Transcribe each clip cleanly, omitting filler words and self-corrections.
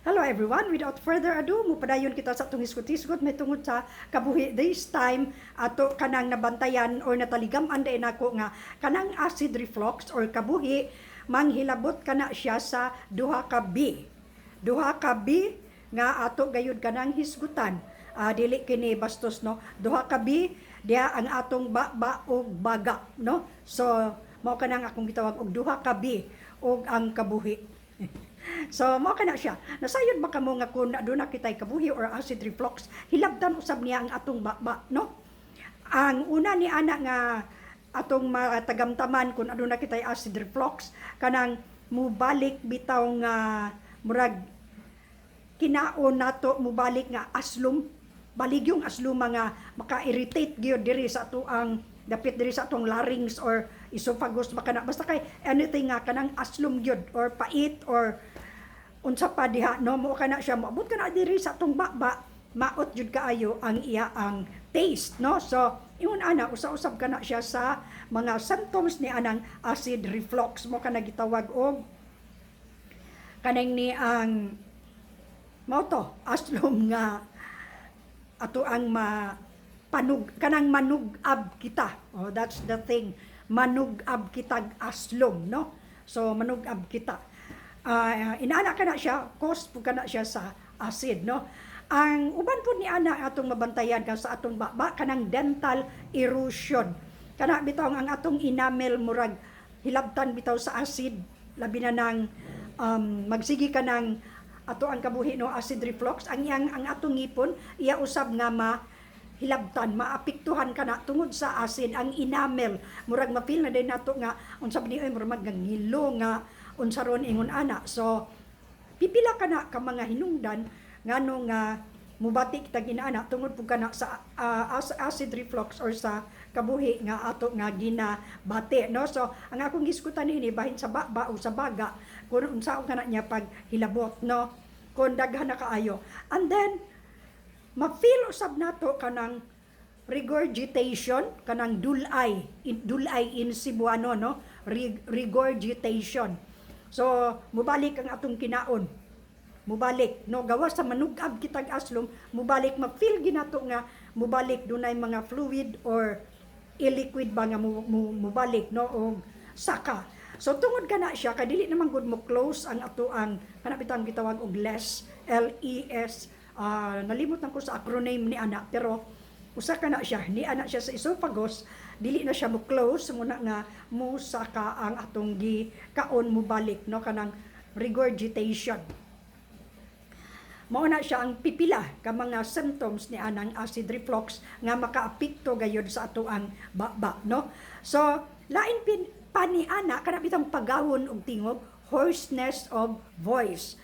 Hello everyone, without further ado, mupadayon kita sa atong hisgot-hisgot may tungod sa kabuhi. This time ato kanang nabantayan or nataligam-an dai nako nga kanang acid reflux or kabuhi manghilabot kana siya sa duha ka B. Duha ka B nga ato gayud kanang hisgutan. Dili kini bastos, no. Duha ka B diha ang atong ba ug baga, no. So mao kanang akong gitawag og duha ka B ug ang kabuhi. So, mao kana siya. Nasayod ba kamo nga kung aduna kitay kabuhi or acid reflux, hilabtan usab niya ang atong baba, no? Ang una ni ana nga atong matagamtaman kung aduna kitay acid reflux, kanang mubalik bitaw nga murag kinaon nato mubalik nga aslum, baligyong aslum nga maka-irritate gyud diri sa ato ang dapit diri sa atong larynx or esophagus baka na, basta kay anything nga kanang aslum gyud or pait or unsa pa diha, no. Mo kana siya moabot kana diri sa atong baba, maot jud kaayo ang iya ang taste, no. So ingon ana, usa-usab kana siya sa mga symptoms ni anang acid reflux mo kana gitawag og kanang ni ang mao to aslom nga ato ang ma panug kanang manug-ab kita. Oh, that's the thing, manug-ab kitag aslom, no. So manug-ab kita. Inaana kana siya, cause po kana siya sa acid, no. Ang uban po ni ana atong mabantayan ka sa atong baba, kanang dental erosion, kana bitaw ang atong enamel murag hilabtan bitaw sa acid, labi na nang magsigi ka ng ato ang kabuhi, no, acid reflux. Ang iyang ang atong ngipon iya usab nga ma hilabtan, maapektuhan kana tungod sa acid ang enamel. Murag ma-feel na din nato nga unsa ba ni oy, murag ngilo nga unsa ron, ingon ana. So pipila kana ka mga hinungdan ngano nga mubati kita ginaana tungod pud kana sa acid reflux or sa kabuhi nga ato nga ginabati, no. So ang akong gisgutan niini bahin sa baba o sa baga kung unsaon kana niya pag hilabot, no, kung daghan na kaayo. And then ma-feel usab nato kanang regurgitation, kanang dulay in, dulay in Cebuano, no, regurgitation. So mubalik ang atong kinaon, mubalik, no, gawas sa manug-ab kitag aslom, mubalik, ma-feel ginato nga mubalik, dunay mga fluid or illiquid ba nga mubalik, no, og saka. So tungod kana siya kay dili naman gud mo close ang ato ang kana bitang gitawag og LES, L E S. Nalimot na ko sa acronym ni ana, pero usa ka na siya ni ana siya sa esophagus, dili na siya mo close muna nga musaka ang atong gi kaon, mubalik, no, kanang regurgitation. Mao na siya ang pipila ka mga symptoms ni anang acid reflux nga makaapekto gayud sa ato ang baba, no. So lain pin pa ni ana, kana bitang pagawon og tingog, hoarseness of voice.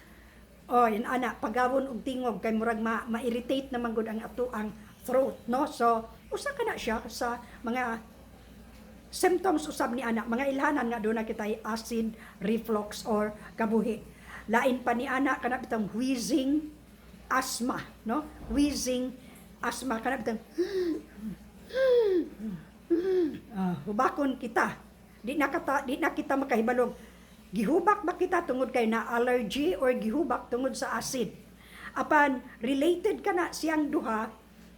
Oh, in ana, pagawon og tingog kay murag ma-irritate naman gud ang ato ang throat, no. So usa ka na siya sa mga symptoms usab ni ana, mga ilhanan nga duna kitay acid reflux or kabuhi. Lain pa ni ana, kana bitang wheezing asthma, no. Wheezing asthma, kana bitang hubakon kita, di na kita makahibalog gihubak ba kita tungod kay na allergy or gihubak tungod sa acid. Apan related kana siyang duha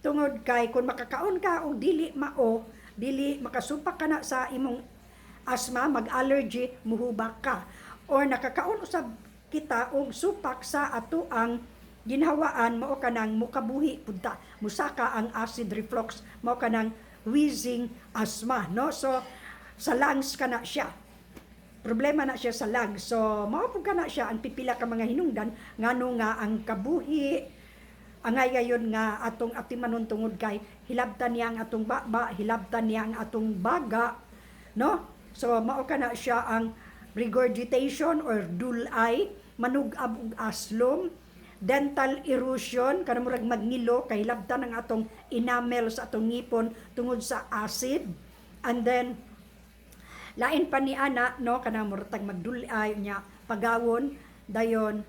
tungod kay kung makakaon ka og dili mao, dili makasupak ka na sa imong asthma, mag-allergy, muhubak ka. Or nakakaon usab kita og supak sa ato ang ginhawaan, mao kanang mukabuhi pud ta, musaka ang acid reflux, mao kanang wheezing asthma, no. So sa lungs kana siya, problema na siya sa lungs. So mao pud kana siya ang pipila ka mga hinungdan ngano nga ang kabuhi angay gayon nga atong atimanon tungod kay hilabtan niya ang atong baba, hilabtan niya ang atong baga, no. So mao kana siya ang regurgitation or dulay, manug-ab og aslom, dental erosion, kanang murag magngilo kay hilabtan ang atong enamel sa atong ngipon tungod sa acid. And then lain pa ni ana, no, kanang murag magdulay nya, pagawon, dayon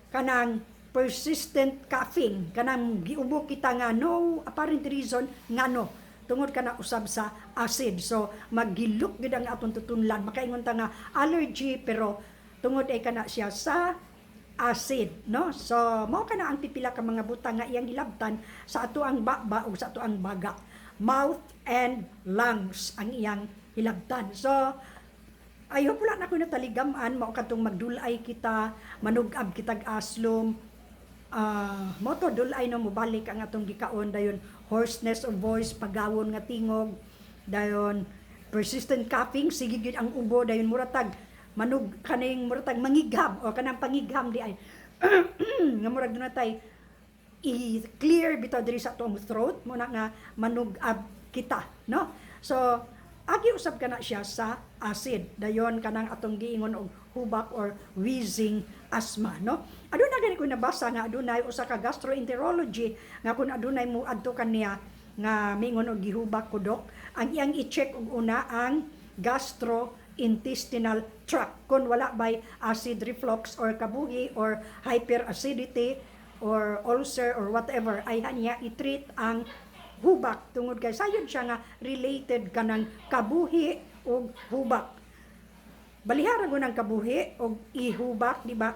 kanang persistent coughing, kanang giubo kita nga no apparent reason ngano, tungod kana usab sa acid. So maggilok gid ang atong tutunlan, makaingon ta nga allergy, pero tungod ay kana siya sa acid, no? So mao kana ang pipila ka mga butang nga iyang hilabtan sa ato ang baba ug sa ato ang baga. Mouth and lungs ang iyang hilabtan. So I hope wala na ko nataligam-an. Mao kadtong magdulay kita, manug-ab kitag aslom, mo to dulay, no? Mobalik ang atong gikaon, dayon hoarseness of voice, pagawon nga tingog, dayon persistent coughing, sige gyud ang ubo, dayon muratag manug kaning muratag mangigham o kanang pangigham di ay nga murag duna tay i-clear bitaw diri sa atong throat mo na nga manug-ab kita, no? So agi usab kana siya sa acid, dayon kanang atong giingon og hubak or wheezing asthma, no? Aduna gani ko nabasa nga adunay usa ka gastroenterology nga kun adunay mo adto kaniya nga mingon og "Gihubak ko, dok," ang iyang i-check og una ang gastrointestinal tract kung wala bay acid reflux or kabuhi or hyperacidity or ulcer or whatever, ay niya i-treat ang hubak tungod kay sayod siya nga related kanang kabuhi ug hubak. Balihara ko ng kabuhi og ihubak, di ba?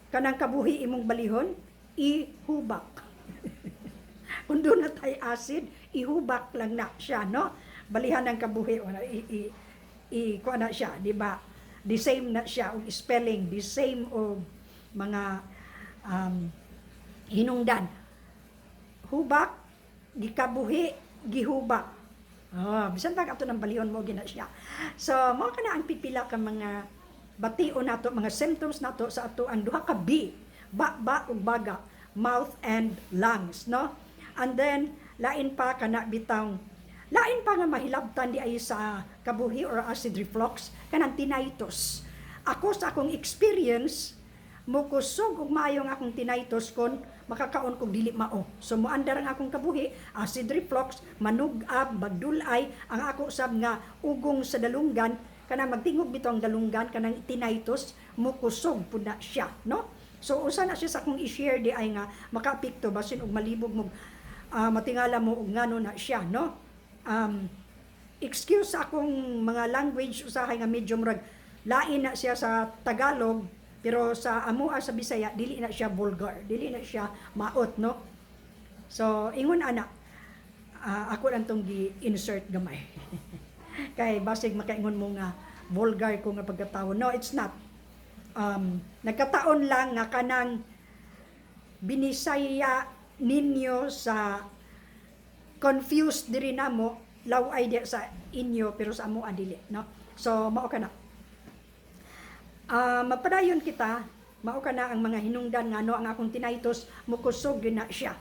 Kanang kabuhi imong balihon, ihubak. Kung duna tay acid, ihubak lang na siya, no? Balihan ng kabuhi, wala, i, i, i kuha na siya, di ba? The same na siya og spelling, the same og mga hinungdan. Hubak, gikabuhi, gihubak. Oh, bisan pa ato ng balihon mo gina siya. So, mao kana ang pipila ka mga bation nato, mga symptoms nato sa ato ang duha ka B, ba ba ug baga, mouth and lungs, no? And then lain pa kana bitang lain pa nga mahilabtan di ay sa kabuhi or acid reflux, kanang tinnitus. Ako, sa akong experience, mukusog og maayo ang akong tinnitus kon makakaon kog dili mao. So muandar ang akong kabuhi, acid reflux, manug-ab, magdulay, ang ako sab nga ugong sa dalunggan, kanang magtingog bitaw ang dalunggan, kanang tinnitus, mukusog pud na siya, no? So usa na siya sa akong i-share di ay nga makaapekto, basin og malibog mo, matingala mo og ngano na siya, no? Excuse sa akong mga language usahay nga medyo murag lain na siya sa Tagalog, pero sa amoa sa Bisaya dili na siya vulgar, dili na siya maot, no? So ingon ana, ako lang tong gi-insert gamay kay basig makaingon mo nga vulgar ko nga pagkatawo. No, it's not. Nagkataon lang nga kanang binisaya ninyo sa confused diri namo, law-ay di sa inyo, pero sa amo dili, no? So mao kana. Mapadayon kita. Mao kana ang mga hinungdan nga ano ang akong tinnitus, mukusog gyud na siya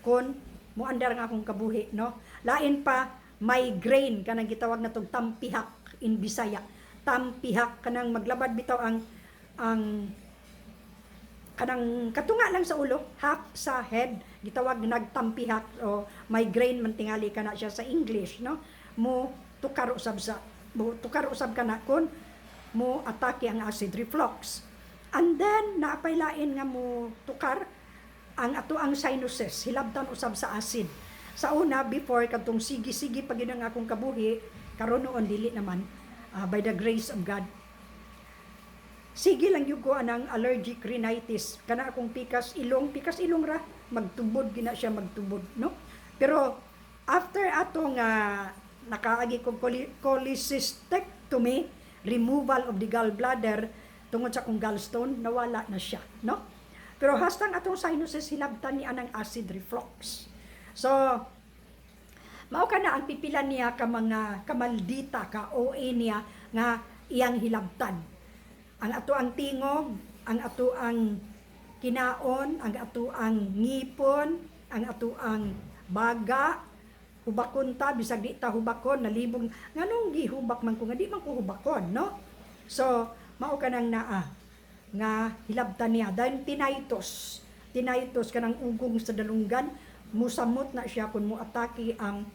kon muandar ang akong kabuhi, no? Lain pa, migraine, kanang gitawag na tong tampihak in Bisaya, tampihak, kanang maglabad bitaw ang kanang katunga lang sa ulo, half sa head, gitawag nagtampihak o migraine man tingali kana siya sa English, no? Mo tukar usab sa mo tukar usab kana kon mo atake ang acid reflux. And then naapay lain nga mo tukar ang ato ang sinuses, hilabtan usab sa acid. Sa una, before, kadtong sige-sige pa gyud ang akong kabuhi, karon noon dili naman, by the grace of God. Sige lang gyud ko anang allergic rhinitis, kana akong pikas ilong ra, magtubod gina siya, magtubod, no? Pero after ato nga nakaagi kog cholecystectomy, removal of the gallbladder tungod sa akong gallstone, nawala na siya, no? Pero hastang atong sinuses hilabtan ni anang acid reflux. So mao kana ang pipila niya ka mga kamaldita ka OA niya nga iyang hilabtan. Ang ato ang tingog, ang ato ang kinaon, ang ato ang ngipon, ang ato ang baga, hubakon ta bisag di ta hubakon, nalibog nganong gihubak man ko nga di man ko hubakon, no? So mao kanang naa nga hilabtan niya. Dahil tinnitus, tinnitus, kanang ugong sa dalunggan, musamot na siya kung mo atake ang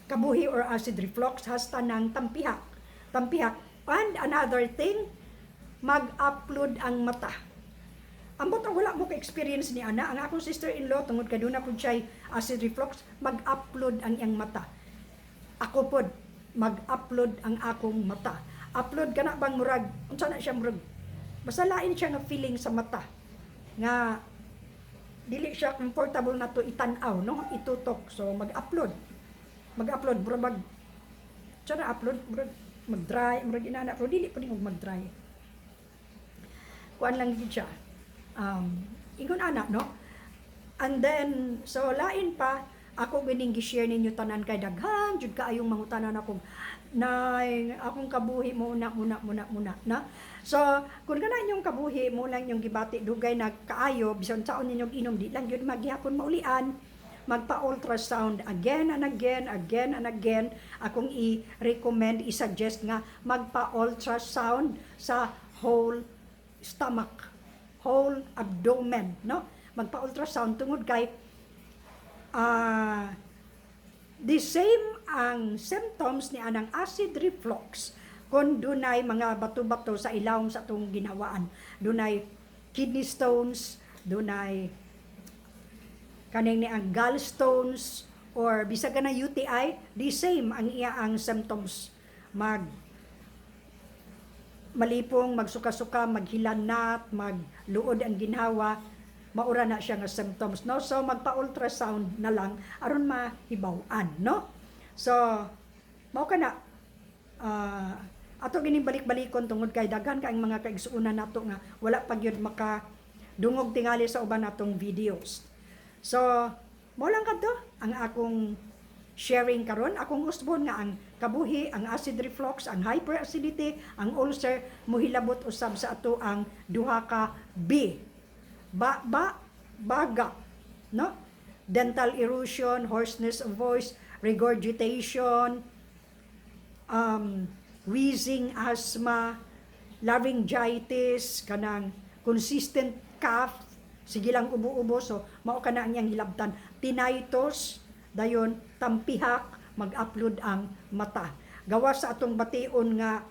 kabuhi or acid reflux, hasta ng tampihak, tampihak. And another thing, mag-upload ang mata. Ambot ang wala mo ka-experience ni ana. Ang akong sister-in-law, tungod kay duna pud siya acid reflux, mag-upload ang iyang mata. Ako pod, mag-upload ang akong mata. Upload kana bang murag unsa na siya, murag Basta lain siya nga feeling sa mata nga dili siya comfortable na to itan-aw, no, itutok. So mag-upload, mag-upload, bro, mag siya na upload, murag mag-dry, murag inana, pero dili pa og mag-dry. Kuan lang gid siya, ingon ana, no? And then so lain pa ako gining gi-share ninyo tanan kay daghan jud kaayong mangutana na akong nay, akong kabuhi mo na muna muna muna na. So kung kana inyong kabuhi mo lang inyong gibati dugay na kaayo, bisan saon ninyong inom, di lang gyud maghihapon maulian, magpa-ultrasound again and again, again and again. Akong i-recommend, i-suggest nga magpa-ultrasound sa whole stomach, whole abdomen, no? Magpa-ultrasound tungod kay the same ang symptoms ni anang acid reflux kung dunay mga bato-bato sa ilawom sa atong ginhawaan. Dunay kidney stones, dunay kaning ni ang gallstones or bisag na UTI, the same ang iya ang symptoms. Mag malipong, magsuka-suka, maghilanat, magluod ang ginhawa, maura na siya nga symptoms, no? So magpa-ultrasound na lang aron mahibaw-an, no? So mao kana, ato gining balik-balikon tungod kay daghan kaayong mga kaigsuonan nato nga wala pa gyud maka dungog tingali sa uban natong videos. So, mao lang kadto ang akong sharing karon. Akong usbon nga ang kabuhi, ang acid reflux, ang hyperacidity, ang ulcer mohilabot usab sa ato ang duha ka B. Ba ba baga, no? Dental erosion, hoarseness of voice, regurgitation, wheezing, asthma, laryngitis, kanang consistent cough, sige lang ubo-ubo, so mao kana ang iyang hilabtan. Tinnitus, dayon tampihak, mag-upload ang mata. Gawas sa atong bation nga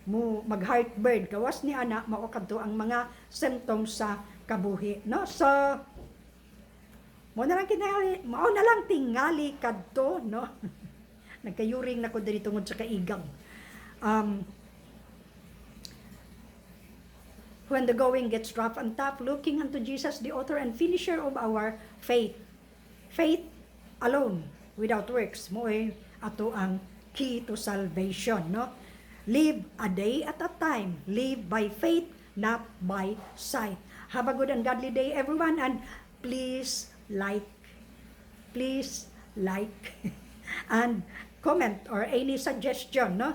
mo mag heartburn, gawas ni ana, mao kadto ang mga symptoms sa kabuhi, no? So mao na lang tingali kadto, no? Nagkayuring na ko diri tungod sa kaigang. When the going gets rough and tough, looking unto Jesus, the author and finisher of our faith. Faith alone, without works, mo ato ang key to salvation, no? Live a day at a time. Live by faith, not by sight. Have a good and godly day, everyone, and please like, and comment or any suggestion, no?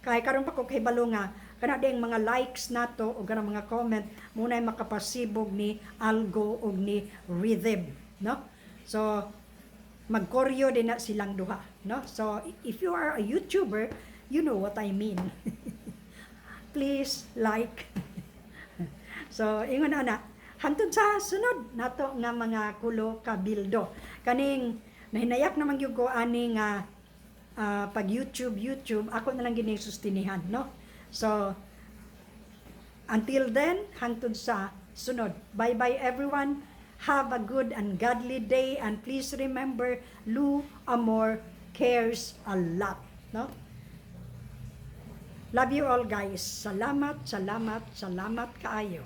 Kay karon pa ko kahibalo nga kana ding mga likes nato o kanang mga comment muna ay makapasibog ni algo og ni rhythm, no? So magkoryo din na silang duha, no? So if you are a YouTuber, you know what I mean. Please like. So ingon ana, hantod sa sunod nato nga mga kulo kabildo. Kaning nahinayak naman gyud ko ani nga pag YouTube YouTube ako na lang gini sustinihan, no? So until then, hangtod sa sunod. Bye bye, everyone. Have a good and godly day and please remember, Lou Amor cares a lot, no? Love you all, guys. Salamat, salamat, salamat kaayo.